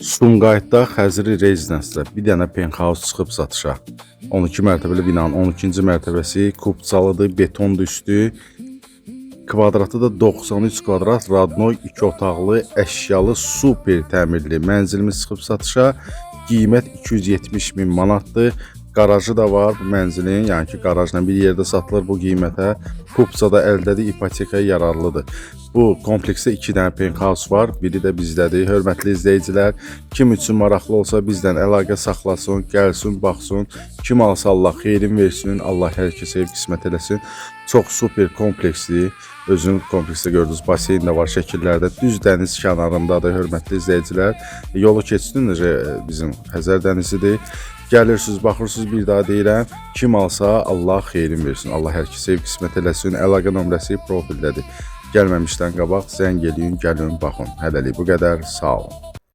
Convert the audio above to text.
Sumqayıtda Xəzri Rezidansda bir dənə penthouse çıxıb satışa. 12 mərtəbəli binanın 12-ci mərtəbəsi kupçalıdır, betondur üstü. Kvadratı da 93 kvadrat, radnoy 2 otaqlı, əşyalı, super təmirli mənzilimiz çıxıb satışa. Qiymət 270 min manatdır. Qarajı da var bu mənzilin, yəni ki, qarajla bir yerdə satılır bu qiymətə. Kupça da əldədir, ipotekaya yararlıdır. Bu kompleksdə 2 dənə penthouse var, biri də bizdədir. Hörmətli izləyicilər, kim üçün maraqlı olsa bizdən əlaqə saxlasın, gəlsin, baxsın. Kim alsa Allah xeyrin versin, Allah hər kəsə qismət eləsin. Çox super kompleksdir. Özünün kompleksdə gördüyünüz baseyn də var şəkillərdə. Düz dəniz kənarındadır, hörmətli izləyicilər. Yolu keçdin necə bizim Xəzər dənizidir. Gəlirsiniz, baxırsınız, bir daha deyirəm, kim alsa Allah xeyrin versin. Allah hər kəsə qismət eləsin. Əlaqə nömrəsi profildədir. Gəlməmişdən qabaq zəng eləyin, gəlin, baxın. Hələlik bu qədər. Sağ olun.